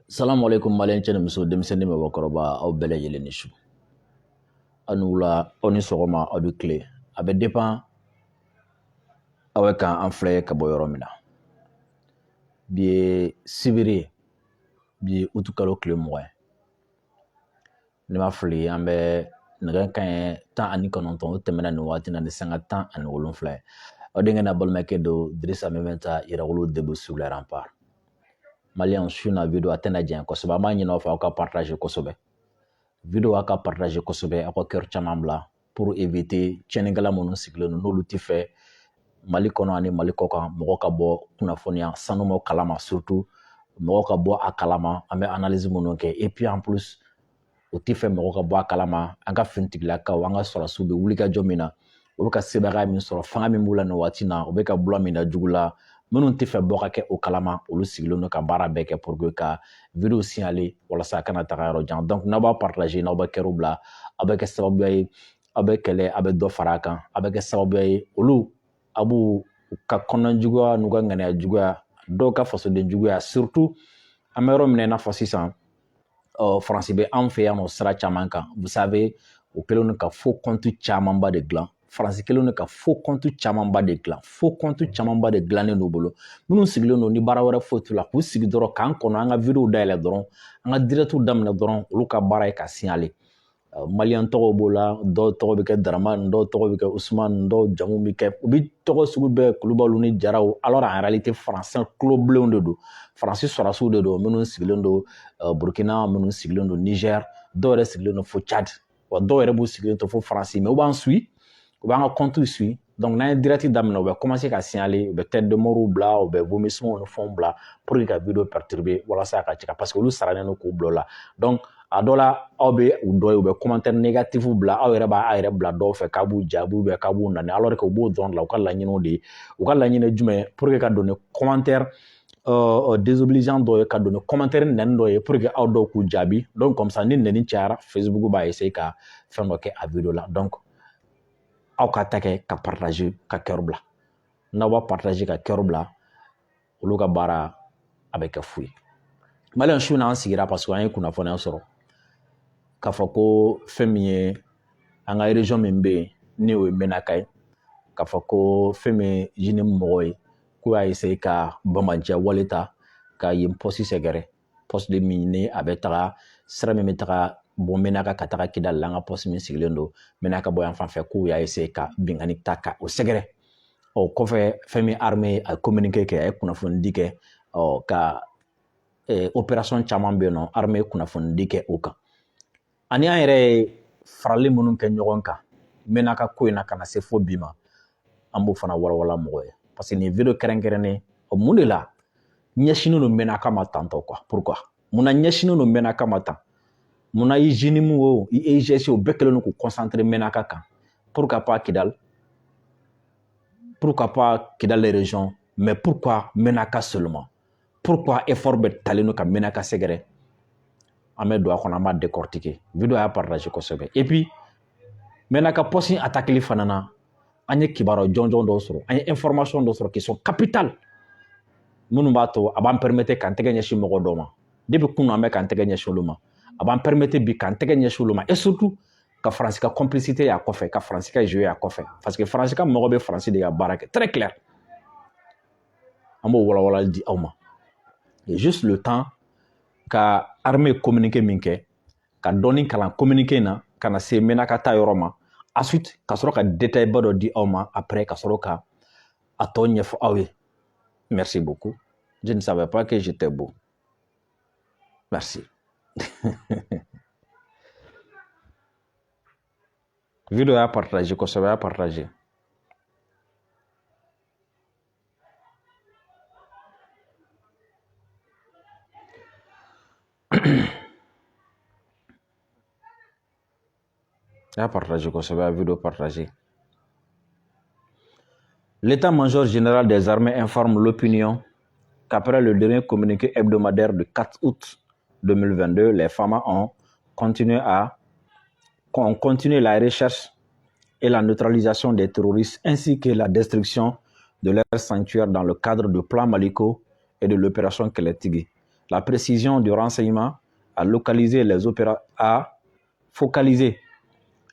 Salamu alaikum maliyɛn cɛ ni muso, denmisɛnnin, mɔgɔkɔrɔba, aw bɛɛ lajɛlen ni su, aw ni wula, aw ni sɔgɔma, aw ni tile. A bɛ dépend aw bɛ kan an filɛ ka bɔ yɔrɔ min na. Bi ye sibiri ye, bi ye utu kalo tile 20 ye. Ne ma fili, an bɛ nɛgɛ kanɲɛ 19, o tɛmɛna nin waati na ni sanga 17 ye. Aw denkɛ n'a balimakɛ don, Dirisa Mɛmɛta Yɛrɛwolo, debout sur les remparts. Maliyɛn, su na vidéo a tɛna janya kosɛbɛ. An b'a ɲini aw fɛ, aw ka partage kosɛbɛ vidéo, aw ka partage kosɛbɛ, aw ka cœur caman bila pour éviter tiɲɛnikɛla minnu sigilen don, n'olu tɛ fɛ Mali kɔnɔ ani Mali kɔ kan mɔgɔ ka bɔ kunnafoniya sanumaw kalama, surtout mɔgɔ ka bɔ a kalama an bɛ analyse minnu kɛ. Et puis en plus, u tɛ fɛ mɔgɔ ka bɔ a kalama an ka finitigilakaw, an ka sɔrɔdasiw bɛ wulikajɔ min na, u bɛ ka sebagaya min sɔrɔ, fanga min b'u la nin waati na, u bɛ ka bula min na jugu la. Minnu tɛ fɛ bɔ ka kɛ o kalama, olu sigilen don ka baara bɛɛ kɛ pour que ka vidéo signaler walasa a kana taga yɔrɔ jan. Donc n'aw b'a partager, n'aw bɛ cœur bila, aw bɛ kɛ sababuya ye, aw bɛ kɛlɛ, a bɛ dɔ fara a kan, a bɛ kɛ sababuya ye olu a b'u ka kɔnɔna juguya n'u ka ŋaniya juguya, dɔw ka fasoden juguya. Surtout an bɛ yɔrɔ min na i n'a fɔ sisan, ɔ Faransi bɛ an fɛ yan nɔ sira caman kan. Vous savez, u kɛlen don ka faux compte camanba de dilan. Faransi kɛlen don ka faux compte camanba de dilan. Faux compte camanba de dilannen d'u bolo, minnu sigilen don ni baara wɛrɛ foyi t'u la, k'u sigi dɔrɔn k'an kɔnɔ, an ka vidéo dayɛlɛ dɔrɔn, an ka directw daminɛ dɔrɔn, olu ka baara ye ka signaler. Maliyɛn tɔgɔ b'o la, dɔw tɔgɔ bɛ kɛ Daramani, dɔw tɔgɔ bɛ kɛ Usumani, dɔw jamu bɛ kɛ, u bɛ tɔgɔ sugu bɛɛ, Kulubaliw ni Jaraw. Alors en réalité, Français tulo bilenw de don, Faransi sɔrɔdasiw de don, minnu sigilen don Burukina, minnu sigilen don Niger, dɔw yɛrɛ sigilen don fo Tchad, wa dɔw yɛrɛ b'u sigilen to fo Faransi. Mais u b'an suit, u b'an ka compte suit. Donc n'an ye direct daminɛ, u bɛ commencer ka signaler, u bɛ tête de mort bila, u bɛ vomissement ni fɛnw bila pour que ka vidéo perturber walasa a ka caya, parce que olu saralen don k'u bila o la. Donc a dɔ la, aw bɛ u dɔ ye, u bɛ commentaire négatif bila, aw yɛrɛ b'a yɛrɛ bila dɔw fɛ k'a b'u jaabi ou bien k'a b'u nani, alors que u b'o dɔrɔn de la. U ka laɲiniw de ye, u ka laɲini ye jumɛn ye? Pour que ka don ni commentaire désobligeant dɔ ye, ka don ni commentaire nɛni dɔ ye, pour que aw dɔw k'u jaabi. Donc comme ça, ni nɛni cayara, Facebook b'a essayer ka fɛn dɔ kɛ a vidéo la. Donc aw ka ta kɛ ka partager, ka cœur bila. N'aw b'a partager, ka cœur bila, olu ka baara a bɛ kɛ fu ye. Maliyɛn, su na an sigira parce que an ye kunnafoniya sɔrɔ k'a fɔ ko fɛn min ye an ka région min bɛ yen, ni o ye Menaka ye, k'a fɔ ko fɛn min ye JNIM mɔgɔw ye, k'u y'a essayer ka banbaanciya wale ta ka yen poste sɛgɛrɛ, poste de min ni a bɛ taga sira min bɛ taga bɔ Menaka ka taga Kidali la, an ka poste min sigilen don Menaka bɔ yan fan fɛ, k'u y'a essayer ka binkanni ta ka o sɛgɛrɛ. Ɔ kɔfɛ, fɛn min armée a ye communiqué kɛ, a ye kunnafonidi kɛ, ɔ ka opération caman bɛ yen nɔ, armée ye kunnafonidi kɛ o kan. Ani an yɛrɛ ye farali minnu kɛ ɲɔgɔn kan Menaka ko in na ka na se fo bi ma, an b'o fana walawala mɔgɔ ye, parce que nin vidéo kɛrɛnkɛrɛnnen, mun de la ɲɛsinnen don Menaka ma tantɔ quoi? Pourquoi? Munna ɲɛsinnen don Menaka ma tan? Munna i JNIM o, i EIGS o, bɛɛ kɛlen don k'u concentrer Menaka kan? Pourquoi pas Kidal? Pourquoi pas Kidal les régions? Mais pourquoi Menaka seulement? Pourquoi effort bɛ talen don ka Menaka sɛgɛrɛ? An bɛ don a kɔnɔ, an b'a décortiquer. Vidéo y'a partager kosɛbɛ. Et puis Menaka poste attaquer fana na, an ye kibaruya jɔnjɔn dɔw sɔrɔ, an ye information dɔw sɔrɔ qui sont capitales, minnu b'a to a b'an permettre k'an tɛgɛ ɲɛsin mɔgɔ dɔw ma. Depuis kunun an bɛ k'an tɛgɛ ɲɛsin olu ma, a b'an permettre bi k'an tɛgɛ ɲɛsin olu ma, et surtout ka Faransi ka complicité y'a kɔfɛ, ka Faransi ka jouer a kɔfɛ, parce que Faransi ka mɔgɔ bɛ Faransi de ka baara kɛ, très clair. An b'o walawalali di aw ma. Et juste le temps ka armée communiqué min kɛ, ka dɔɔni kalan communiqué na ka na se Menaka ta yɔrɔ ma, ensuite ka sɔrɔ ka détail ba dɔ di aw ma, après ka sɔrɔ ka a tɔ ɲɛfɔ aw ye. Merci beaucoup. Je ne savais pas que j'étais beau. Merci. Vidéo y'a partager kosɛbɛ, y'a partager. Y'a partager kosɛbɛ, a vidéo partager. L'état-major général des armées informe l'opinion qu'après le dernier communiqué hebdomadaire du 4 août 2022, les FAMA ont continué la recherche et la neutralisation des terroristes ainsi que la destruction de leur sanctuaire dans le cadre du plan Maliko et de l'opération Kɛlɛtigi. La précision du renseignement a localisé les opéra a focalisé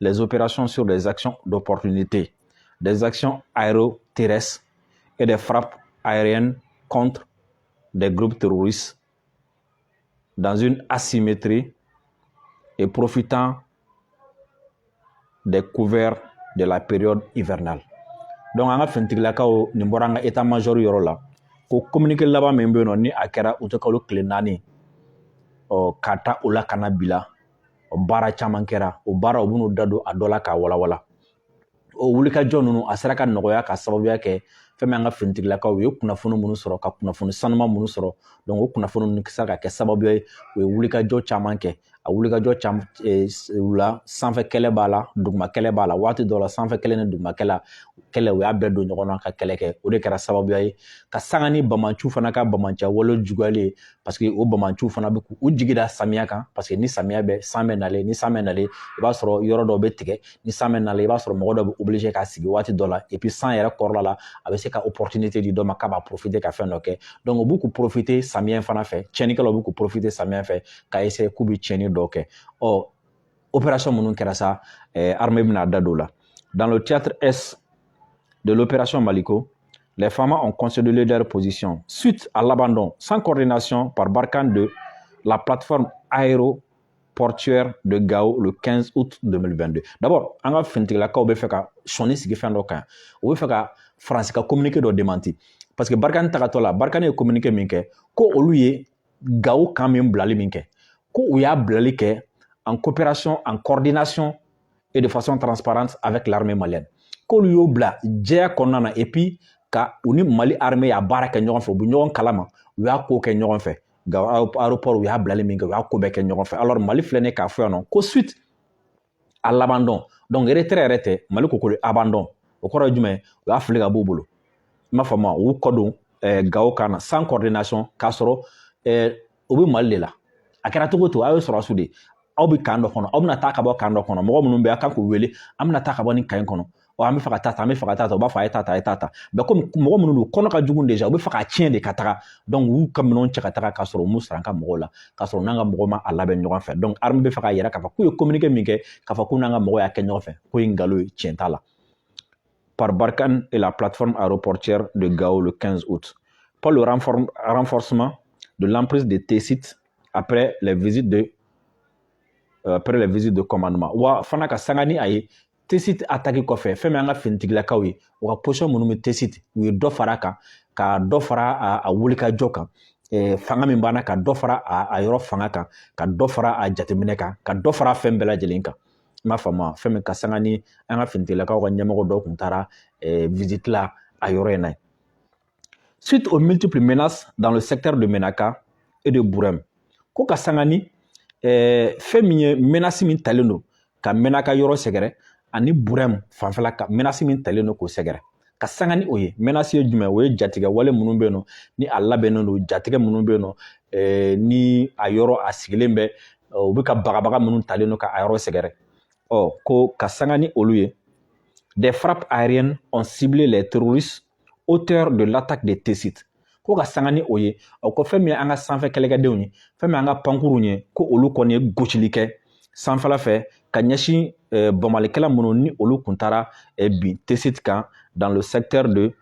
les opérations sur des actions d'opportunité, des actions aéroterrestres et des frappes aériennes contre des groupes terroristes dans une asymétrie et profitant des couverts de la période hivernale. Donc an ka finitigilakaw, nin bɔra an ka état major yɔrɔ la, ko communiqué laban min bɛ yen nɔ, ni a kɛra utukalo tile 4, ɔ ka taa o la ka na bila, baara caman kɛra. O baara, u bɛn'u da don a dɔ la k'a walawala. O wulikajɔ ninnu, a sera ka nɔgɔya ka sababuya kɛ fɛn min, an ka finitigilakaw u ye kunnafoni minnu sɔrɔ, ka kunnafoni sanuman minnu sɔrɔ. Donc o kunnafoni ninnu sera ka kɛ sababu ye, u ye wulikajɔ caman kɛ. A wulikajɔ caman la, sanfɛ kɛlɛ b'a la, duguma kɛlɛ b'a la. Waati dɔw la, sanfɛ kɛlɛ ni duguma kɛlɛ kɛlɛ, u y'a bɛɛ don ɲɔgɔn na ka kɛlɛ kɛ. O de kɛra sababuya ye ka sanga ni bamanciw fana ka bamanciya wale juguyalen ye, parce que o bamanciw fana bɛ k'u jigi da samiya kan, parce que ni samiya bɛ, san bɛ nalen, ni san bɛ nalen, i b'a sɔrɔ yɔrɔ dɔw bɛ tigɛ. Ni san bɛ nalen, i b'a sɔrɔ mɔgɔ dɔ bɛ obligé k'a sigi waati dɔ la. Et puis san yɛrɛ kɔrɔla la, a bɛ se ka opportunité di dɔ ma k'a b'a profiter ka fɛn dɔ kɛ. Donc u b'u k'u profiter samiya fana fɛ, tiɲɛnikɛlaw b'u k'u profiter samiya fɛ ka essayer k'u bɛ tiɲɛni dɔw kɛ. Ɔ opération minnu kɛra sa, armée bɛna da don o la. Dans le théâtre est de l'opération Maliko, les FAMA ont consolidé leur position suite à l'abandon sans coordination par Barkhane de la plateforme aéroportuaire de Gao le 15 août 2022. D'abord, an ka finitigilakaw bɛ fɛ ka sɔnni sigi fɛn dɔ kan. U bɛ fɛ ka Faransi ka communiqué dɔ démenti, parce que Barkhane tagatɔ la, Barkhane ye communiqué min kɛ, ko olu ye Gao kan min bilali min kɛ, ko u y'a bilali kɛ en coopération, en coordination et de façon transparente avec l'armée malienne, k'olu y'o bila jɛya kɔnɔna na, et puis ka u ni Mali armée y'a baara kɛ ɲɔgɔn fɛ, u bɛ ɲɔgɔn kalama, u y'a ko kɛ ɲɔgɔn fɛ. Gao aéroport, u y'a bilali min kɛ, u y'a ko bɛɛ kɛ ɲɔgɔn fɛ. Alors Mali filɛ nin ye k'a fɔ yan nɔ ko suite à l'abandon, donc retrait yɛrɛ tɛ, Mali ko ko abandon. O kɔrɔ ye jumɛn? U y'a fili ka b'u bolo, i m'a faamu? U y'u kɔ don Gao kan na sans coordination, k'a sɔrɔ u bɛ Mali de la. A kɛra cogo o cogo, aw ye sɔrɔsiw de, aw bɛ camp dɔ kɔnɔ, aw bɛna taa ka bɔ camp dɔ kɔnɔ. Mɔgɔ minnu bɛ yen, a kan k'u wele: an bɛna taa ka bɔ nin camp in kɔnɔ, ɔ an bɛ fɛ ka taa tan, an bɛ fɛ ka taa tan. U b'a fɔ a ye taa tan, a ye taa tan. Mais komi mɔgɔ minnu don, kɔnɔ ka jugu déjà, u bɛ fɛ k'a tiɲɛ de ka taga. Donc u y'u ka minɛnw cɛ ka taga, k'a sɔrɔ u m'u sara an ka mɔgɔw la, k'a sɔrɔ n'an ka mɔgɔw ma a labɛn ɲɔgɔn fɛ. Donc armée bɛ fɛ k'a yira k'a fɔ k'u ye communiqué min kɛ, k'a fɔ k'u n'an ka mɔgɔw y'a kɛ ɲɔgɔn fɛ, k'o ye nkalon ye, tiɲɛ t'a la. Par Barkhane et la plateforme aéroportuaire de Gao le 15 août. Pour le renforcement de l'emprise de Tessit après les visites de commandement. Wa fana ka sanga ni a ye Tessit attaque kɔfɛ, fɛn min an ka finitigilakaw ye, u ka position minnu bɛ Tessit, u ye dɔ fara a kan, ka dɔ fara a wulikajɔ kan, fanga min b'an na, ka dɔ fara a yɔrɔ fanga kan, ka dɔ fara a jateminɛ kan, ka dɔ fara fɛn bɛɛ lajɛlen kan, i m'a faamu? Fɛn min ka sanga ni an ka finitigilakaw ka ɲɛmɔgɔ dɔw tun taara visite la a yɔrɔ in na. Suite aux multiples menaces dans le secteur de Menaka et de Bourem, ko ka sanga ni fɛn min ye, menace min talen don ka Menaka yɔrɔ sɛgɛrɛ ani Burɛm fanfɛla ka menace min talen don k'o sɛgɛrɛ, ka sanga ni o ye. Menace ye jumɛn? O ye jatigɛ wale minnu bɛ yen nɔ, ni a labɛnnen don, jatigɛ minnu bɛ yen nɔ, ni a yɔrɔ a sigilen bɛ, u bɛ ka bagabaga minnu talen don ka a yɔrɔ sɛgɛrɛ. Ɔ ko ka sanga ni olu ye, des frappes aériennes ont ciblé les terroristes auteurs de l'attaque de Tessit. Ko ka sanga ni o ye, o ko fɛn min ye an ka sanfɛ kɛlɛkɛdenw ye, fɛn min an ka pankurunw ye, ko olu kɔni ye gosili kɛ sanfɛla fɛ ka ɲɛsin bamalikɛla minnu ni olu kun taara bin Tessit kan dans le secteur de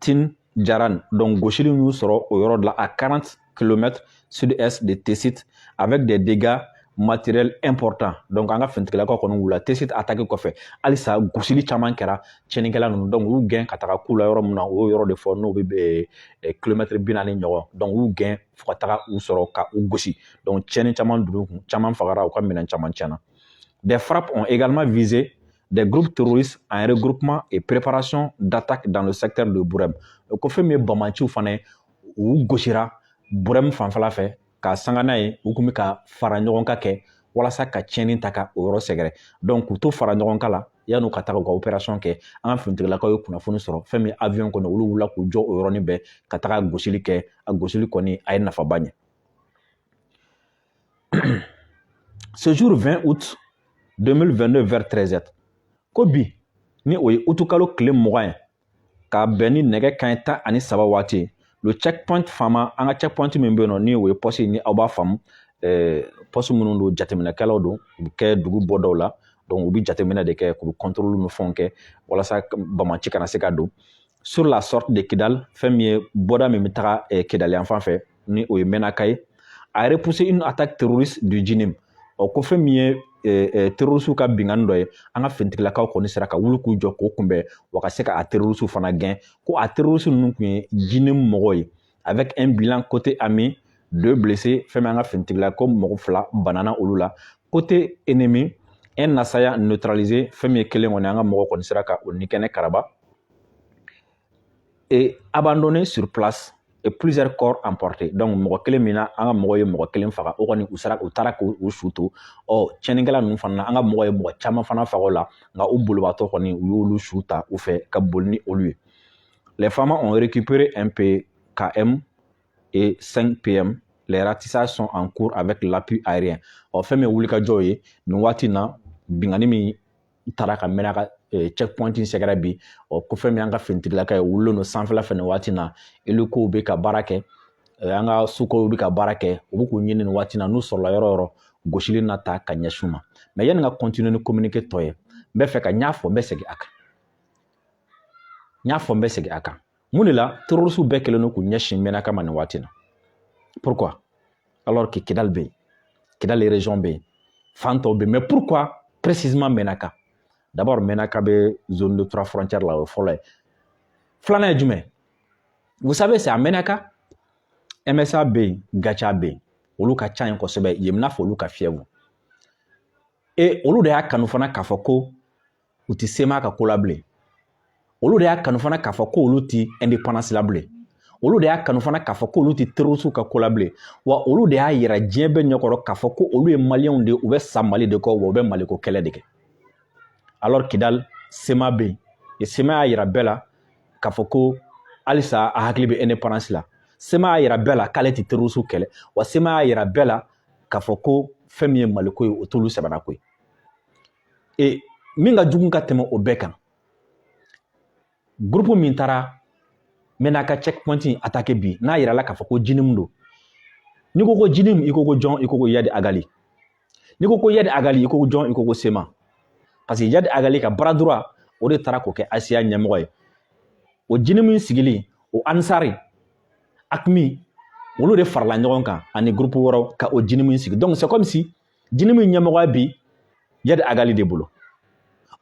Tin Jaran. Donc gosili y'u sɔrɔ o yɔrɔ de la, à 40 km sud-est de Tessit, avec des dégâts matériels importants. Donc an ka finitigilakaw kɔni wulila Tessit attaque kɔfɛ, halisa gosili caman kɛra tiɲɛnikɛla ninnu. Donc u y'u gɛn ka taga k'u la yɔrɔ min na, o y'o yɔrɔ de fɔ, n'o bɛ kilomɛtiri 40 ɲɔgɔn. Donc u y'u gɛn fo ka taga u sɔrɔ ka u gosi. Donc tiɲɛni caman donn'u kun, caman fagara, u ka minɛn caman tiɲɛna. Des frappes ont également visé des groupes terroristes en regroupement et préparation d'attaques dans le secteur de Bourem. O ko fɛn min ye bamanciw fana ye, u gosira Bourem fanfɛla fɛ ka sanga n'a ye, u kun bɛ ka fara ɲɔgɔn kan kɛ walasa ka tiɲɛni ta ka o yɔrɔ sɛgɛrɛ. Donc k'u to fara ɲɔgɔn kan la, yan'u ka taga u ka opération kɛ, an ka finitigilakaw ye kunnafoni sɔrɔ fɛn min avion kɔnɔ, olu wulila k'u jɔ o yɔrɔnin bɛɛ ka taga gosili kɛ. A gosili kɔni, a ye nafaba ɲɛ. Ce jour 20 août 2022 vers 13h, ko bi ni o ye utukalo tile 20 ye, k'a bɛn ni nɛgɛ kanɲɛ 13 waati, Le checkpoint FAMa, an ka checkpoint min bɛ yen nɔ, ni o ye poste, ni aw b'a faamu, poste minnu don, jateminɛkɛlaw don, u bɛ kɛ dugu bɔdaw la. Donc u bɛ jateminɛ de kɛ, k'u contrôle ni fɛnw kɛ walasa bamaci kana se ka don. Sur la sortie de Kidal, fɛn min ye bɔda min bɛ taga Kidal yan fan fɛ, ni o ye Menaka ye, a repoussé une attaque terroriste du JNIM. Ɔ, ko fɛn min ye terroriste ka binkanni dɔ ye, an ka finitigilakaw kɔni sera ka wuli k'u jɔ k'o kunbɛn, wa ka se ka a terroriste fana gɛn. Ko a terroriste ninnu tun ye JNIM mɔgɔw ye, avec un bilan côté ami, deux blessés. Fɛn min an ka finitigilakaw mɔgɔ fila banana olu la. Côté ennemi, un assaillant neutralisé. Fɛn min ye kelen kɔni, an ka mɔgɔw kɔni sera ka o ni kɛnɛ karaba, et abandonné sur place et plusieurs corps emportés. Donc mɔgɔ kelen min na, an ka mɔgɔw ye mɔgɔ kelen faga, o kɔni u sera, u taara k'u su to. Ɔ, tiɲɛnikɛla ninnu fana na, an ka mɔgɔw ye mɔgɔ caman fana faga o la, nka u bolibaatɔ kɔni, u y'olu su ta u fɛ ka boli ni olu ye. Les FAMa ont récupéré un PKM et 5 PM. Les ratissages sont en cours avec l'appui aérien. Ɔ, fɛn min ye wulikajɔw ye nin waati in na, binkanni min taara ka Menaka checkpoint sɛgɛrɛ bi, ɔ, ko fɛn min y'an ka finitigilaka ye, wulilen don sanfɛla fɛ nin waati in na. Hélicow bɛ ka baara kɛ, an ka Sukhoiw bɛ ka baara kɛ, u bɛ k'u ɲini nin waati in na. N'u sɔrɔla yɔrɔ o yɔrɔ, gosili na ta ka ɲɛsin u ma. Mais yanni n ka continuer ni communiqué tɔ ye, n bɛ fɛ ka n y'a fɔ, n bɛ segin a kan, n y'a fɔ, n bɛ segin a kan. Mun de la terroristes bɛɛ kɛlen don k'u ɲɛsin Menaka ma nin waati in na? Pourquoi, alors que Kidal bɛ yen, Kidal région bɛ yen, fan tɔw bɛ yen, mais pourquoi précisément Menaka? D'abord, Menaka bɛ zone de trois frontières la, o ye fɔlɔ ye. Filanan ye jumɛn? Vous savez, c'est à Menaka, MSA bɛ yen, GATIA bɛ yen, olu ka ca yen kosɛbɛ yen, n'a fɔ olu ka fièvre. Et olu de y'a kanu fana k'a fɔ ko u ti CMA ka ko la bilen. Olu de y'a kanu fana k'a fɔ ko olu ti indépendance la bilen. Olu de y'a kanu fana k'a fɔ k'olu ti terroriste ka ko la bilen. Wa olu de y'a yira diɲɛ bɛɛ ɲɛkɔrɔ k'a fɔ ko olu ye maliyɛnw de ye, u bɛ sa Mali de kɔ, wa u bɛ Maliko kɛlɛ de kɛ. Alors Kidal, CMA bɛ yen, et CMA y'a yira bɛɛ la k'a fɔ ko halisa a hakili bɛ indépendance la. CMA y'a yira bɛɛ la k'ale tɛ terroriste kɛlɛ. Wa CMA y'a yira bɛɛ la k'a fɔ ko fɛn min ye Maliko ye, o t'olu sɛbɛnna ko ye. Et min ka jugu ka tɛmɛ o bɛɛ kan, groupe min taara Menaka checkpoint attaqué bi, n'a yirala k'a fɔ ko JNIM don. N'i ko ko JNIM, i ko ko jɔn? I ko ko Iyad Ag Ghali. N'i ko ko Iyad Ag Ghali, i ko ko jɔn? I ko ko CMA. Parce que Iyad Ag Ghali ka bras droit, o de taara k'o kɛ ACA ɲɛmɔgɔ ye. O JNIM sigili, o Ansari, AQMI, olu de farala ɲɔgɔn kan ani groupe wɛrɛw ka o JNIM sigi. Donc c'est comme si JNIM ɲɛmɔgɔya bi Iyad Ag Ghali de bolo.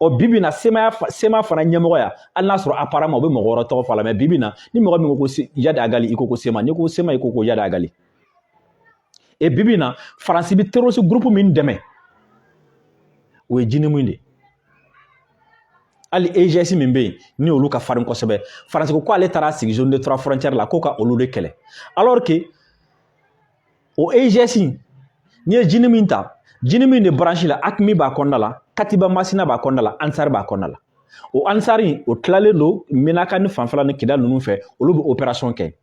Ɔ, bi bi na, CMA fana ɲɛmɔgɔya, hali n'a sɔrɔ apparemment u bɛ mɔgɔ wɛrɛ tɔgɔ fɔ a la, mais bi bi na, ni mɔgɔ min ko ko Iyad Ag Ghali, i ko ko CMA. N'i ko CMA, i ko ko Iyad Ag Ghali. Et bi bi na, Faransi bɛ terroriste groupe min dɛmɛ, o ye JNIM de. Hali EIGS min bɛ yen, ni olu ka farin kosɛbɛ, Faransi ko k'ale taara sigi zone de trois frontières la ko ka olu de kɛlɛ, alors que o EIGS, n'i ye JNIM ta, JNIM de branche la, AQMI b'a kɔnɔna la, Katiba Masina b'a kɔnɔna la, Ansar b'a kɔnɔna la. O Ansari, o tilalen don Menaka ni fanfɛla ni Kidal ninnu fɛ, olu bɛ opération kɛ.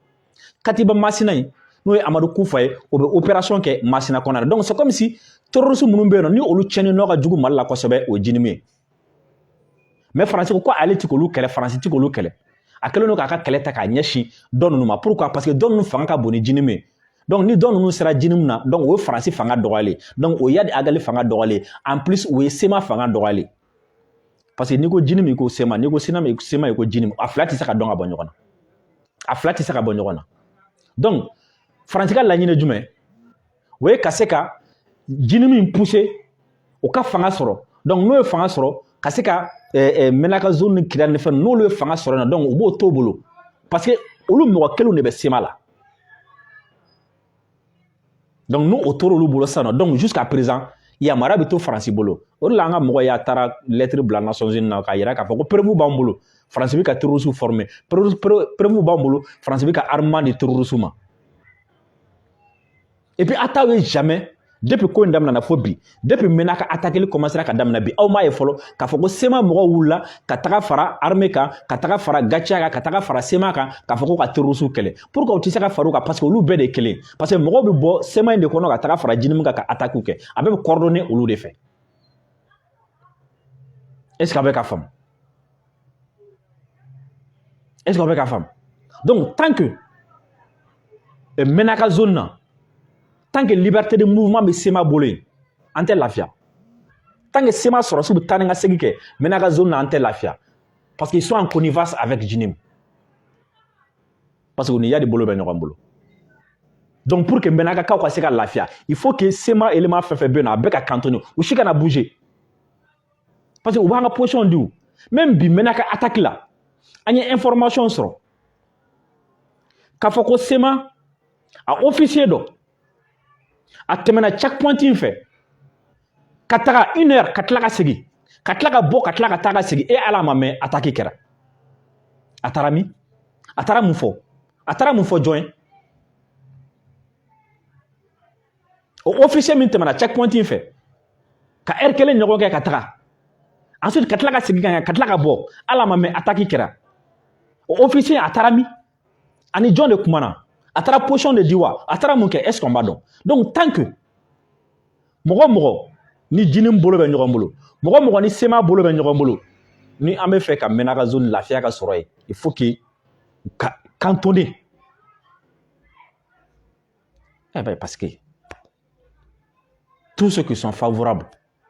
Katiba Masina in, n'o ye Amadu Kufa ye, o bɛ opération kɛ Masina kɔnɔna la. Donc c'est comme si terroriste minnu bɛ yen nɔ, ni olu tiɲɛni nɔ ka jugu Mali la kosɛbɛ, o ye JNIM ye. Mais Faransi ko ko ale ti k'olu kɛlɛ, Faransi ti k'olu kɛlɛ. A kɛlen don k'a ka kɛlɛ ta k'a ɲɛsin dɔ ninnu ma. Pourquoi? Parce que dɔ ninnu fanga ka bon ni JNIM ye. Donc ni dɔ ninnu sera JNIM na, donc o ye Faransi fanga dɔgɔyalen, donc o ye Iyad Ag Ghali fanga dɔgɔyalen, en plus o ye CMA fanga dɔgɔyalen. Parce que n'i ko JNIM, i ko CMA. N'i ko CMA, i ko JNIM. A fila tɛ se ka dɔn ka bɔ ɲɔgɔn na, a fila tɛ se ka bɔ ɲɔgɔn na. Donc Faransi ka laɲini ye jumɛn? O ye ka se ka JNIM in pousser, o ka fanga sɔrɔ. Donc n'o ye fanga sɔrɔ, ka se ka Menaka zone ni Kidal ni fɛn, n'olu ye fanga sɔrɔ yen nɔ, donc u b'o t'o bolo, parce que olu mɔgɔ kelenw de bɛ CMA la. Donc n'o o tora olu bolo sisan nɔ, donc jusqu'à présent yamaruya bɛ to Faransi bolo. O de la an ka mɔgɔ y'a taara lettre bila Nations Unies na k'a yira k'a fɔ ko preuve b'an bolo, Faransi bɛ ka terroriste former, preuve b'an bolo, Faransi bɛ ka armement di terroriste ma. Et puis a t'aw ye jamais, depuis ko in daminɛna fo bi, depuis Menaka attaqueli commencera ka daminɛ bi, aw m'a ye fɔlɔ k'a fɔ ko CMA mɔgɔw wulila ka taga fara armée kan, ka taga fara GATIA kan, ka taga fara CMA kan, k'a fɔ ko ka terroriste kɛlɛ. Pourquoi u tɛ se ka fara u kan? Parce que olu bɛɛ de ye kelen. Parce que mɔgɔw bɛ bɔ CMA in de kɔnɔ ka taga fara JNIM kan ka attaque kɛ, a bɛɛ bɛ coordonner olu de fɛ. Est ce que a bɛ ka faamu? Est ce que a bɛ ka faamu? Donc tant que Menaka zone na, tant que liberté de mouvement bɛ CMA bolo yen, an tɛ lafiya. Tant que CMA sɔrɔsiw bɛ taa ni ka segin kɛ Menaka zone na, an tɛ lafiya, parce qu'ils sont en connivence avec JNIM, parce que u ni Iyad bolo bɛ ɲɔgɔn bolo. Donc pour que Menakakaw ka se ka lafiya, il faut que CMA élément fɛn fɛn bɛ yen nɔ, a bɛɛ ka cantonner, u si kana bouger, parce que u b'an ka position di. U même bi Menaka attaque la, an ye information sɔrɔ k'a fɔ ko CMA a officier dɔ, a tɛmɛna checkpoint in fɛ ka taga une heure, ka tila ka segin, ka tila ka bɔ, ka tila ka taa ka segin. E ala ma mɛn attaque kɛra. A taara min? A taara mun fɔ? A taara mun fɔ jɔn ye? O officier min tɛmɛna checkpoint in fɛ ka heure kelen ɲɔgɔn kɛ ka taga, ensuite ka tila ka segin ka ɲɛ, ka tila ka bɔ, ala ma mɛn attaque kɛra. O officier, a taara min? Ani jɔn de kumana? A taara position de di wa? A taara mun kɛ? Est ce qu'on b'a dɔn? Donc tant que mɔgɔ mɔgɔ ni JNIM bolo bɛ ɲɔgɔn bolo, mɔgɔ mɔgɔ ni CMA bolo bɛ ɲɔgɔn bolo, ni an bɛ fɛ ka Menaka zone lafiya ka sɔrɔ yen, il faut que ka cantonner. Eh ben, parce que tous ceux qui sont favorables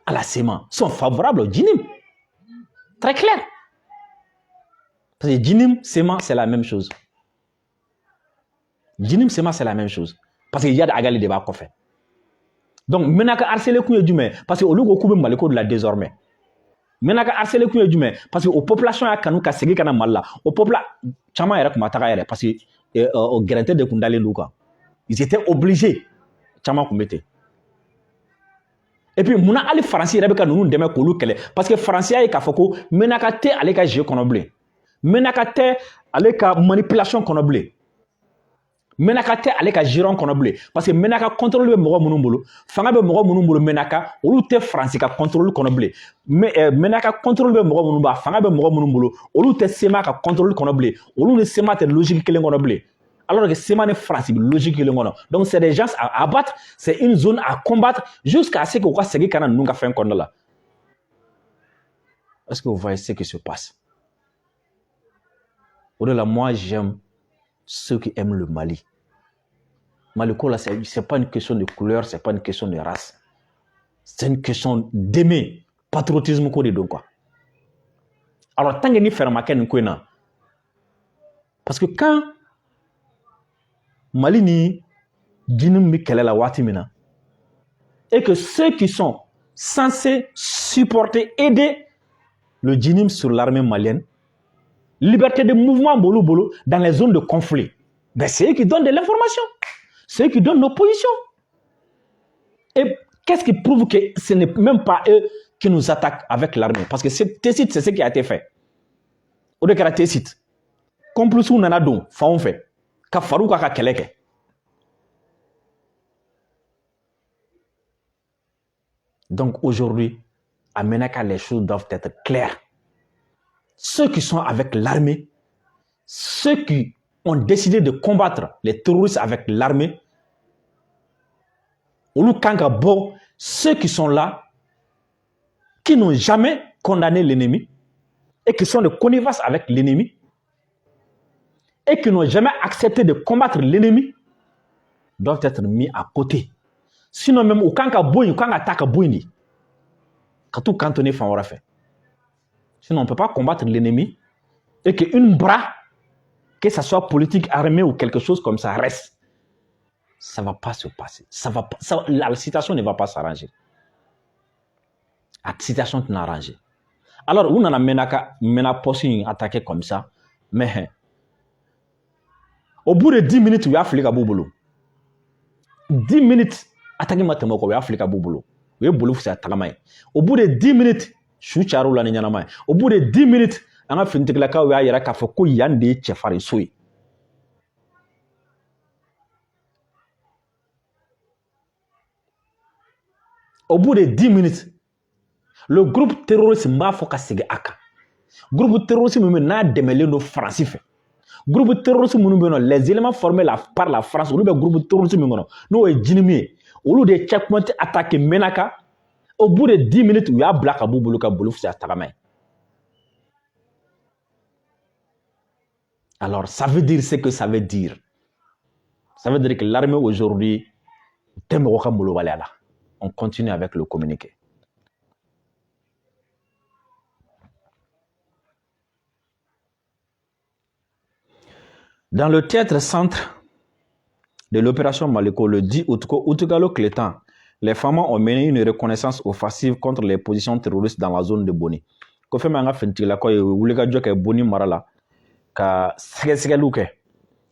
à la CMA sont favorables au JNIM. Très clair. Parce que JNIM, CMA, c'est la même chose. JNIM, CMA, c'est la même chose. Parce que Iyad Ag Ghali de b'a kɔfɛ. Donc, Menaka harcelé kun ye jumɛn? Parce que olu ko k'u bɛ Maliko de la désormais. Menaka harcelé kun ye jumɛn? Parce que o population y'a kanu ka segin ka na Mali la. O population caman yɛrɛ tun ma taga yɛrɛ, parce que o gɛrɛntɛ de kun dalen d'u kan. Ils étaient obligés. Caman kun bɛ ten. Et puis munna hali Faransi yɛrɛ bɛ ka ninnu dɛmɛ k'olu kɛlɛ? Parce que Faransi y'a ye k'a fɔ ko Menaka tɛ ale ka jeu kɔnɔ bilen. Menaka tɛ ale ka manipulation kɔnɔ bilen. Menaka tɛ ale ka giron kɔnɔ bilen, parce que Menaka contrôle bɛ mɔgɔ minnu bolo, fanga bɛ mɔgɔ minnu bolo Menaka, olu tɛ Faransi ka contrôle kɔnɔ bilen. Menaka contrôle bɛ mɔgɔ minnu bolo, a fanga bɛ mɔgɔ minnu bolo, olu tɛ CMA ka contrôle kɔnɔ bilen. Olu ni CMA tɛ logique kelen kɔnɔ bilen. Alors que CMA ni Faransi bɛ logique kelen kɔnɔ. Donc c'est des gens à abattre, c'est une zone à combattre jusqu'à ce k'u ka segin ka na ninnu ka fɛn kɔnɔna la. Est-ce que vous voyez ce qui se passe? O de la, moi, j'aime ceux qui aiment le Mali. Maliko là, c'est pas une question de couleur, c'est pas une question de race. C'est une question d'aimer, patriotisme ko de don quoi. Alors tant que ni fɛɛrɛ ma kɛ nin ko in na, parce que quand Mali ni JNIM bɛ kɛlɛ la waati min na, et que ceux qui sont censés supporter, aider le JNIM sur l'armée malienne, liberté de mouvement bolo bolo dans les zones de conflit, ben c'est eux qui donnent de l'information. C'est eux qui donnent nos positions. Et qu'est-ce qui prouve que ce n'est même pas eux qui nous attaquent avec l'armée? Parce que Tessit, c'est ce qui a été fait. O de kɛra Tessit. Complices nana don fanw fɛ ka far'u kan ka kɛlɛ kɛ. Donc aujourd'hui, à Menaka, les choses doivent être claires. Ceux qui sont avec l'armée, ceux qui ont décidé de combattre les terroristes avec l'armée, olu kan ka bɔ. Ceux qui sont là, qui n'ont jamais condamné l'ennemi et qui sont de connivence avec l'ennemi et qui n'ont jamais accepté de combattre l'ennemi, doivent être mis à côté. Sinon même, u kan ka bɔ yen, u kan ka taa ka bɔ yen de, ka t'u cantonner fan wɛrɛ fɛ. Sinon, on ne peut pas combattre l'ennemi et qu'une bras, que ça soit politique, armée ou quelque chose comme ça, reste. Ça ne va pas se passer. Ça va pas, ça, la situation ne va pas s'arranger. La situation tɛna arranger. Alors, u nana Menaka, Mena poste in attaqué comme ça, mais au bout de 10 minutes, u y'a fili ka b'u bolo. 10 minutes, attaque ma tɛmɛ o kan, u y'a fili ka b'u bolo. U ye boli fisaya tagama ye. Au bout de 10 minutes, su cayar'u la ni ɲɛnama ye. Au bout de 10 minutes, an ka finitigilakaw y'a yira k'a fɔ ko yan de ye cɛfarinso ye. Au bout de 10 minutes, le groupe terroriste, n b'a fɔ ka segin a kan, groupe terroriste min bɛ n'a dɛmɛlen don Faransi fɛ, groupe terroriste minnu bɛ yen nɔ, les éléments formés par la France, olu bɛ groupe terroriste min kɔnɔ, n'o ye JNIM ye, olu de ye checkpoint attaqué Menaka. Au bout de 10 minutes, u y'a bila ka b'u bolo ka boli fisaya tagama ye. Alors, ça veut dire ce que ça veut dire. Ça veut dire que l'armée aujourd'hui tɛ mɔgɔ ka molobaliya la. On continue avec le communiqué. Dans le théâtre centre de l'opération Maliko, le 10 août, ko utukalo tile 10, les FAMa ont mené une reconnaissance offensive contre les positions terroristes dans la zone de Boni. Ko fɛn min an ka finitigilakaw ye wulikajɔ kɛ Boni mara la ka sɛgɛsɛgɛliw kɛ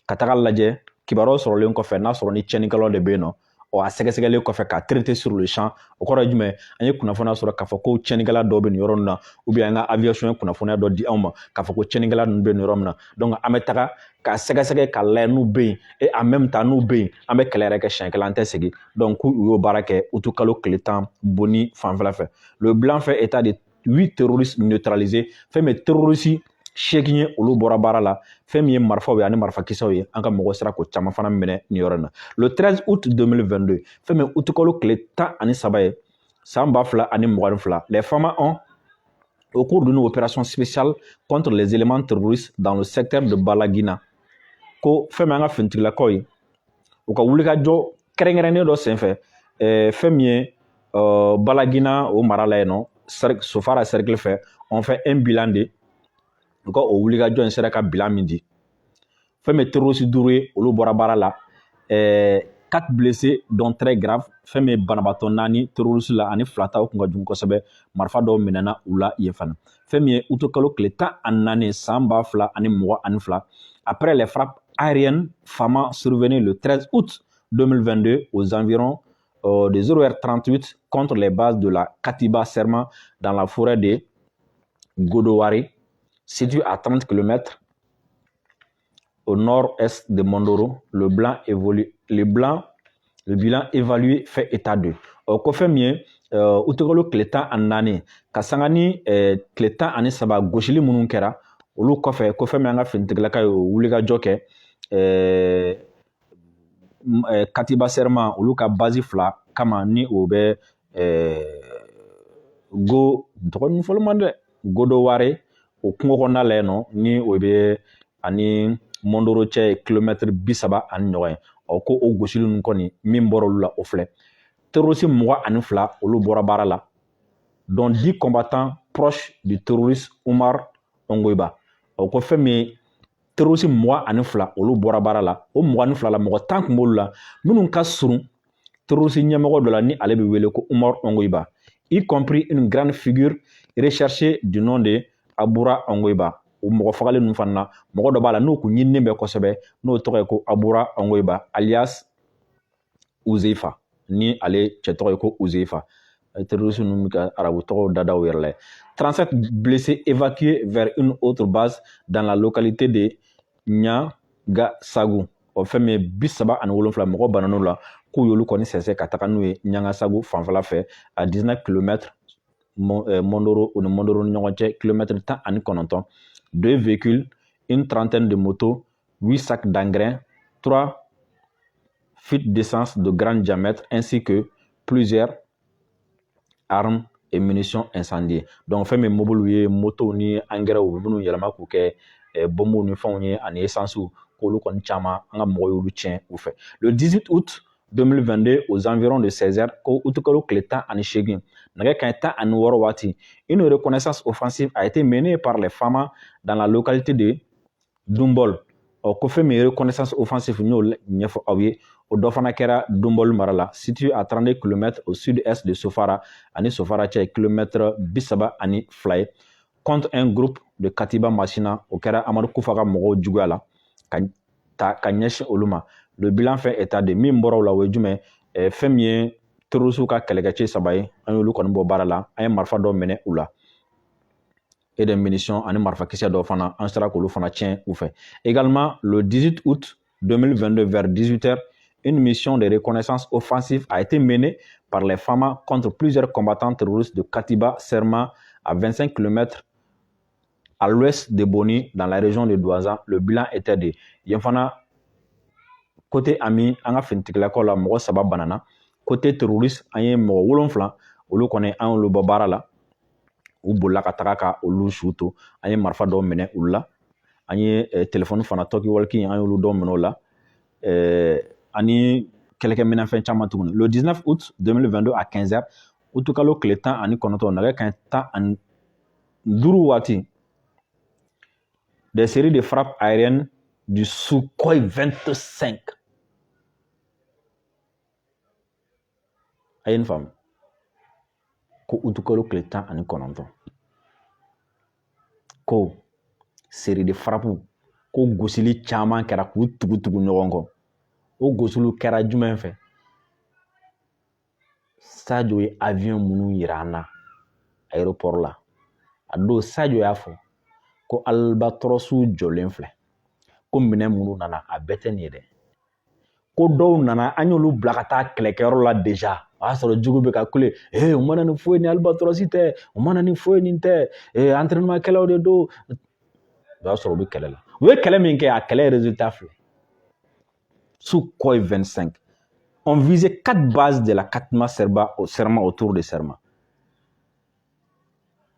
ka taga lajɛ kibaruyaw sɔrɔlen kɔfɛ n'a sɔrɔ ni tiɲɛnikɛlaw de bɛ yen nɔ. Ɔ, a sɛgɛsɛgɛlen kɔfɛ ka traiter sur le champ, o kɔrɔ ye jumɛn? An ye kunnafoniya sɔrɔ k'a fɔ ko tiɲɛnikɛla dɔw bɛ nin yɔrɔ ninnu na, ou bien an ka aviation ye kunnafoniya dɔ di anw ma k'a fɔ ko tiɲɛnikɛla ninnu bɛ nin yɔrɔ min na. Donc an bɛ taga k'a sɛgɛsɛgɛ k'a lajɛ n'u bɛ yen, et en même temps n'u bɛ yen, an bɛ kɛlɛ yɛrɛ kɛ siɲɛ kelen, an tɛ segin. Donc k'u y'o baara kɛ utukalo tile 10 Boni fanfɛla fɛ. Le bilan fait état de huit terroristes neutralisés. Fɛn min ye terroriste 8 ye, olu bɔra baara la. Fɛn min ye marifaw ye ani marifakisɛw ye, an ka mɔgɔ sera k'o caman fana minɛ nin yɔrɔ in na. Le 13 août 2022, fɛn min utukalo tile 13 ye san 2022, les FAMa ont, au cours d'une opération spéciale contre les éléments terroristes dans le secteur de Balagina, ko fɛn min an ka finitigilakaw ye u ka wulikajɔ kɛrɛnkɛrɛnnen dɔ senfɛ, fɛn min ye Balagina o mara la yen nɔ, Sofara cercle fɛ, on fait un bilan de u ka o wulikajɔ in sera ka bilan min di, fɛn min ye terroriste duuru ye, olu bɔra baara la, quatre blessés dont très grave. Fɛn min ye banabaatɔ naani terroriste la ani fila ta, o kun ka jugu kosɛbɛ. Marifa dɔw minɛna u la yen fana. Fɛn min ye utukalo tile 14 san 2022, après les frappes aériennes FAMA survenues le 13 août 2022 aux environs de 0h38 contre les bases de la Katiba Serma dans la forêt de Godowari, située à 30 km au nord-est de Mondoro, le bilan évalué fait état de. O ko fɛn min ye utukalo tile 14 ka sanga ni tile 13 gosili minnu kɛra olu kɔfɛ, ko fɛn min an ka finitigilaka ye o wulikajɔ kɛ Katiba Serma olu ka base fila kama, ni o bɛ go tɔgɔ ninnu fɔli man dɛ, Godoware o kungo kɔnɔna la yen nɔ, ni o bɛ ani Mondoro cɛ ye kilomɛtiri 30 ani ɲɔgɔn ye. Ɔ, ko o gosili ninnu kɔni min bɔra olu la, o filɛ: terroriste 22, olu bɔra baara la, dont 10 combattants proches du terroriste Umar Ongoiba. O ko fɛn min ye terroriste 22, olu bɔra baara la. O 22 la, mɔgɔ 10 tun b'olu la minnu ka surun terroriste ɲɛmɔgɔ dɔ la, ni ale bɛ wele ko Umar Ongoiba, y compris une grande figure recherchée du nom de Abura Ongoiba. O mɔgɔ fagalen ninnu fana na, mɔgɔ dɔ b'a la n'o kun ɲininen bɛ kosɛbɛ, n'o tɔgɔ ye ko Abura Ongoiba alias Uzeifa, ni ale cɛ tɔgɔ ye ko Uzeifa. Terroriste ninnu bɛ ka arabu tɔgɔw dada u yɛrɛ la. 37 blessés évacués vers une autre base dans la localité de Ɲagasagu. O fɛn min ye 37 mɔgɔ banan'o la, k'u y'olu kɔni sɛnsɛn ka taga n'u ye Ɲangasagu fanfɛla fɛ, à 19 km Mondoro, o ni Mondoro ni ɲɔgɔn cɛ kilomɛtiri 19. Deux véhicules, une trentaine de motos, huit sacs d'engrais, trois fuites d'essence de grand diamètre ainsi que plusieurs armes et munitions incendiées. Donc fɛn min mobiliw ye, motow ni engrais u bɛ minnu yɛlɛma k'u kɛ bombew ni fɛnw ye, ani essence, k'olu kɔni caman an ka mɔgɔw y'olu tiɲɛ u fɛ. Le 18 août 2022 aux environs de 16 heures, ko utukalo tile 18 nɛgɛ kanɲɛ 16 waati, une reconnaissance offensive a été menée par les FAMa dans la localité de Dumbol. Ɔ, ko fɛn min ye reconnaissance offensive, n y'o ɲɛfɔ aw ye, o dɔ fana kɛra Dumbol mara la, situé à 32 km au sud-est de Sofara, ani Sofara cɛ ye kilomètre 32 ye, contre un groupe de Katiba Masina. O kɛra Amadu Kufa ka mɔgɔw juguya la ka ta ka ɲɛsin olu ma. Le bilan fait état de min bɔra o la, o ye jumɛn? Fɛn min ye terroriste ka kɛlɛkɛcɛ saba ye, an y'olu kɔni bɔ baara la, an ye marifa dɔ minɛ u la et des munitions, ani marifakisɛ dɔw fana, an sera k'olu fana tiɲɛ u fɛ. Également, le 18 août 2022 vers 18 heures, une mission de reconnaissance offensive a été menée par les FAMa contre plusieurs combattants terroristes de Katiba Serma à 25 km à l'ouest de Boni dans la région de Douentza. Le bilan était de yen fana, côté ami an ka finitigilakaw la, mɔgɔ saba banana. Côté terroriste, an ye mɔgɔ wolonfila, olu kɔni an y'olu bɔ baara la, u bolila ka taga ka olu su to. An ye marifa dɔw minɛ olu la, an ye telefɔni fana, talkie-walkie, an y'olu dɔw minɛ o la. ani kɛlɛkɛminɛnfɛn caman tuguni. Le 19 août 2022 à 15 heures, utukalo tile 19, nɛgɛ kanɲɛ 15 waati, des séries de frappes aériennes du Sukhoi 25. A ye nin faamu ko utukalo tile 19, ko série de frappe, ko gosili caman kɛra k'u tugu tugu ɲɔgɔn kɔ. O gosiliw kɛra jumɛn fɛ? Sadio ye avion minnu yira an na aéroport la, a don Sadio y'a fɔ ko Albatros jɔlen filɛ, ko minɛn minnu nana a bɛɛ tɛ nin ye dɛ, ko dɔw nana an y'olu bila ka taa kɛlɛkɛyɔrɔ la déjà, o y'a sɔrɔ jugu bɛ ka kule, ee u mana ni foyi ni Albatros tɛ, u mana ni foyi nin tɛ, ee entraînement kɛlaw de don. O y'a sɔrɔ u bɛ kɛlɛ la, u ye kɛlɛ min kɛ, a kɛlɛ résultat filɛ. Sukhoi 25 ont visé quatre bases de la Katma Serba au Serma autour de Serma.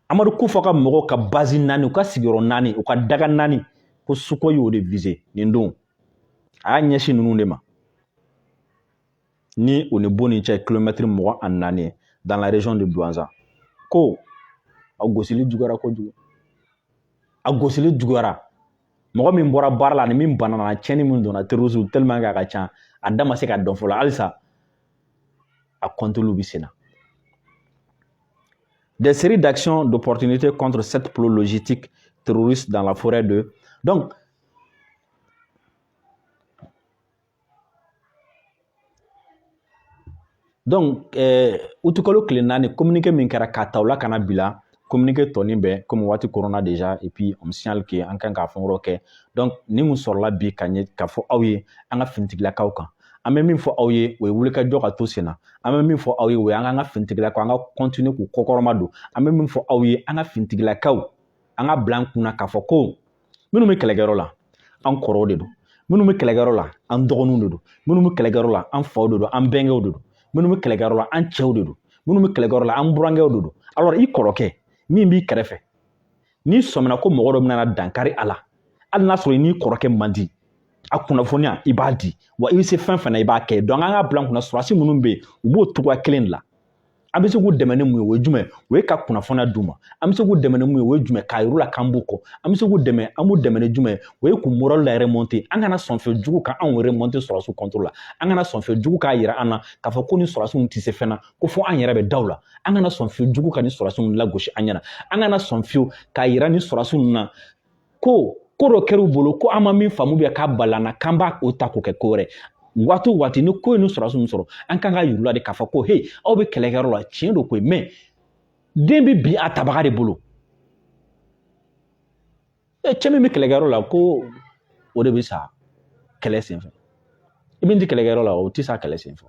Amadu Kufa ka mɔgɔw ka base naani, u ka sigiyɔrɔ naani, u ka daga naani, ko Sukhoi y'o de visé nin don. A y'a ɲɛsin ninnu de ma. Ni o ni Boni cɛ kilomɛtiri 24 ye dans la région de Douentza. Ko a gosili juguyara kojugu. A gosili juguyara. Mɔgɔ min bɔra baara la ani min banana, tiɲɛni min donna terroriste tellement que a ka ca, a da ma se ka dɔn fɔlɔ halisa, a kɔnteliw bɛ sen na. Des séries d'actions d'opportunité contre sept plots logistiques terroristes dans la forêt de... Donc, utukalo tile 4, communiqué min kɛra k'a ta o la ka na bila, communiqué tɔnin bɛɛ komi waati koronna déjà, et puis on me signale que an kan ka fɛn wɛrɛw kɛ. Donc ni mun sɔrɔla bi ka ɲɛ k'a fɔ aw ye an ka finitigilakaw kan, an bɛ min fɔ aw ye, o ye wulikajɔ ka to sen na. An bɛ min fɔ aw ye, o ye an ka finitigilakaw, an ka continuer k'u kɔkɔrɔma don. An bɛ min fɔ aw ye, an ka finitigilakaw, an ka bila an kunna k'a fɔ ko minnu bɛ kɛlɛkɛyɔrɔ la, an kɔrɔw de don. Minnu bɛ kɛlɛkɛyɔrɔ la, an dɔgɔninw de don. Minnu bɛ kɛlɛkɛyɔrɔ la, an faw de don, an bɛnkɛw de don. Minnu bɛ kɛlɛkɛyɔrɔ la, an cɛw de don. Minnu bɛ kɛlɛkɛyɔrɔ la, an burankɛw de don. Alors i kɔrɔkɛ min b'i kɛrɛfɛ, n'i sɔmina ko mɔgɔ dɔ bɛna dankari a la, hali n'a sɔrɔ i n'i kɔrɔkɛ man di, a kunnafoniya i b'a di, wa i bɛ se fɛn fɛn na i b'a kɛ. Donc an k'a bila an kunna, sɔrɔdasi minnu bɛ yen, u b'o cogoya kelen de la. An bɛ se k'u dɛmɛ ni mun ye, o ye jumɛn? O ye ka kunnafoniya d'u ma. An bɛ se k'u dɛmɛ ni mun ye, o ye jumɛn? K'a yir'u la k'an b'u kɔ. An bɛ se k'u dɛmɛ, an b'u dɛmɛ ni jumɛn ye? O ye k'u moral la remonter. An kana sɔn fɛn jugu ka anw remonter sɔrɔdasiw contre la. An kana sɔn fɛn jugu k'a yira an na k'a fɔ ko ni sɔrɔdasiw tɛ se fɛn na, ko fo an yɛrɛ bɛ da u la. An kana sɔn fɛn jugu ka ni sɔrɔdasiw lagosi an ɲɛna. An kana sɔn fiyewu k'a yira ni sɔrɔdasiw na ko ko dɔ kɛr'u bolo, ko an ma min faamu bɛ k'a balana, k'an b'a o ta k'o kɛ ko wɛrɛ. Waati o waati ni ko ye ni sɔrɔdasiw sɔrɔ, an kan ka yir'u la de k'a fɔ ko he, aw bɛ kɛlɛkɛyɔrɔ la, tiɲɛ don koyi, mais den bɛ bin a tabaga de bolo. E cɛ min bɛ kɛlɛkɛyɔrɔ la, ko o de bɛ sa kɛlɛ senfɛ. I min tɛ kɛlɛkɛyɔrɔ la, o tɛ sa kɛlɛ senfɛ.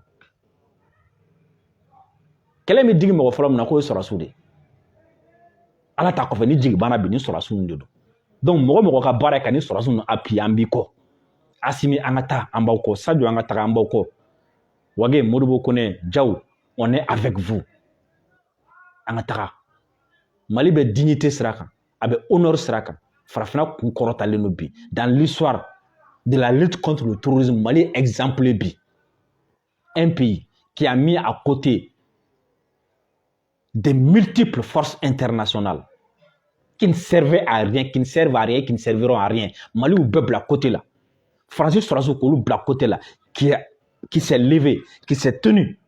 Kɛlɛ bɛ digi mɔgɔ fɔlɔ min na, k'o ye sɔrɔdasiw de ye. Ala ta kɔfɛ, ni jigi banna bi, ni sɔrɔdasiw de don. Donc mɔgɔ mɔgɔ ka baara ye ka ni sɔrɔdasiw ninnu appuyer, an b'i kɔ. Asimi, an ka taa, an b'aw kɔ. Sadio, an ka taga, an b'aw kɔ. Wage, Modibo Kone, Jaw, on est avec vous. An ka taga. Mali bɛ dignité sira kan, a bɛ honneur sira kan. Farafinna kun kɔrɔtalen don bi. Dans l'histoire de la lutte contre le terrorisme, Mali exemple bi. Un pays qui a mis à côté des multiples forces internationales qui ne servaient à rien, qui ne servent à rien, qui ne serviront à rien. Mali y'u bɛɛ bila côté la. Faransi sɔrɔdasiw k'olu bila côté la, qui s'est levé, qui s'est tenu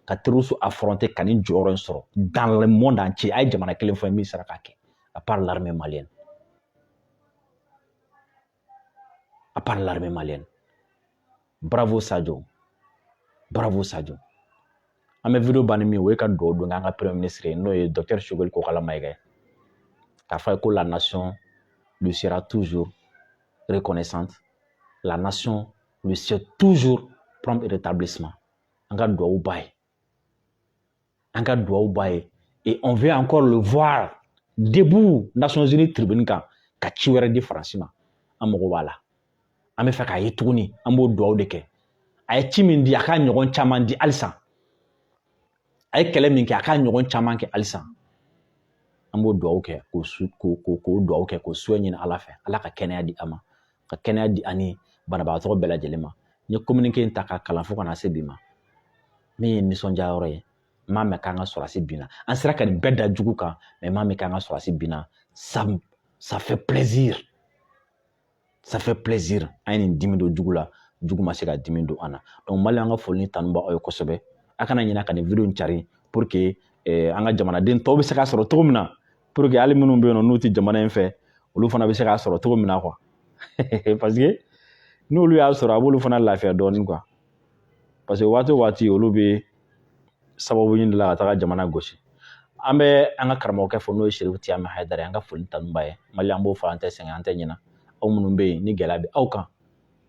ka terroristes affronter, ka nin jɔyɔrɔ in sɔrɔ dans le monde entier. A ye jamana kelen fɔ min sera k'a kɛ, à part l'armée malienne. À part l'armée malienne. Bravo Sadio. Bravo Sadio. An bɛ vidéo ban ni min ye, o ye ka dugawu don k'an ka premier ministre ye, n'o ye docteur Choguel Kokalla Maïga ye. K'a fɔ a ye ko la nation lui sera toujours reconnaissante. La nation lui souhaite toujours prompt rétablissement. An ka dugawu b'a ye. An ka dugawu b'a ye. Et on veut encore le voir debout Nations Unies tribune kan ka ci wɛrɛ di Faransi ma. An mago b'a la. An bɛ fɛ k'a ye tuguni, an b'o dugawu de kɛ. A ye ci min di, a k'a ɲɔgɔn caman di halisa. A ye kɛlɛ min kɛ, a k'a ɲɔgɔn caman kɛ halisa. An b'o dugawu kɛ, k'o dugawu kɛ, k'o suwɛ ɲini Ala fɛ. Ala ka kɛnɛya di a ma, ka kɛnɛya di ani banabagatɔ bɛɛ lajɛlen ma. N ye communiqué in ta k'a kalan fo ka na se bi ma. Min ye nisɔndiya yɔrɔ ye, n m'a mɛn k'an ka sɔrɔdasi binna. An sera ka nin bɛɛ da jugu kan, mais n m'a mɛn k'an ka sɔrɔdasi binna. Ça fait plaisir, ça fait plaisir. An ye nin dimi don jugu la, jugu ma se ka dimi don an na. Donc Mali, an ka foli ni tanu b'aw ye kosɛbɛ. A kana ɲinɛ ka nin vidéo in cari pour que an ka jamanaden tɔw bɛ se k'a sɔrɔ cogo min na, pour que hali minnu bɛ yen nɔ n'u tɛ jamana in fɛ, olu fana bɛ se k'a sɔrɔ cogo min na quoi, parce que n'olu y'a sɔrɔ, a b'olu fana lafiya dɔɔnin quoi, parce que waati o waati olu bɛ sababu ɲini de la ka taga jamana gosi. An bɛ an ka karamɔgɔkɛ fo, n'o ye Serifu Tiyami Hayidara ye. An ka foli tanu b'a ye. Mali, an b'o fɔ, an tɛ sɛgɛn, an tɛ ɲinɛ. Aw minnu bɛ yen ni gɛlɛya bɛ aw kan,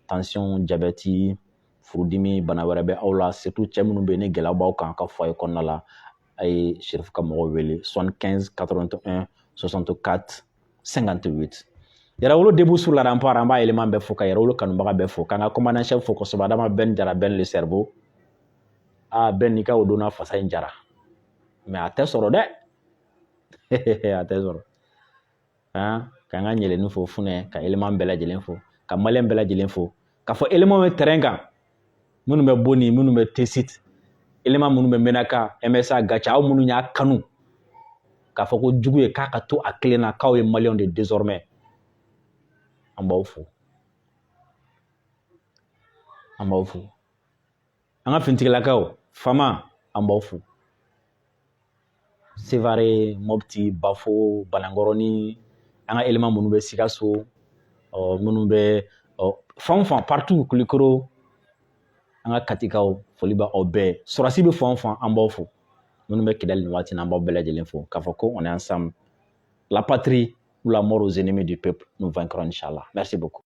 tension, diabète, furudimi, bana wɛrɛ bɛ aw la, surtout cɛ minnu bɛ yen ni gɛlɛya b'aw kan ka foyer kɔnɔna la, a ye Serifu ka mɔgɔw wele 75 81 64 58. Yɛrɛwolo debout sur la rempart, an b'a élément bɛɛ fo, ka Yɛrɛwolo kanubaga bɛɛ fo, k'an ka commandant chef fo kosɛbɛ, Adama Ben Jara, Ben le cerveau. Aa Ben, n'i ka o donna fasa in jara, mais a tɛ sɔrɔ dɛ, a tɛ sɔrɔ han. K'an ka ɲɛlɛnni fo funɛ, ka élément bɛɛ lajɛlen fo, ka malien bɛɛ lajɛlen fo, k'a fɔ élément bɛ terrain kan, minnu bɛ Boni, minnu bɛ Tesit, élément minnu bɛ Menaka, MSA, Gatia, aw minnu y'a kanu k'a fɔ ko jugu ye k'a ka to a kelen na, k'aw ye maliyɛnw de désormais, an b'aw fo, an b'aw fo. An ka finitigilakaw, fama, an b'aw fo. Sevare, Mopti, Bafo, Banankɔrɔni, an ka élément minnu bɛ Sikaso, minnu bɛ fan o fan, partout, Kulikoro, an ka Katikaw, foli bɛ aw bɛɛ. Sɔrɔdasi bɛ fan o fan, an b'aw fo. Minnu bɛ Kidali nin waati in na, an b'aw bɛɛ lajɛlen fo, k'a fɔ ko on est ensemble, la patrie ou la mort aux ennemis du peuple, nous vaincrons, inchallah. Merci beaucoup.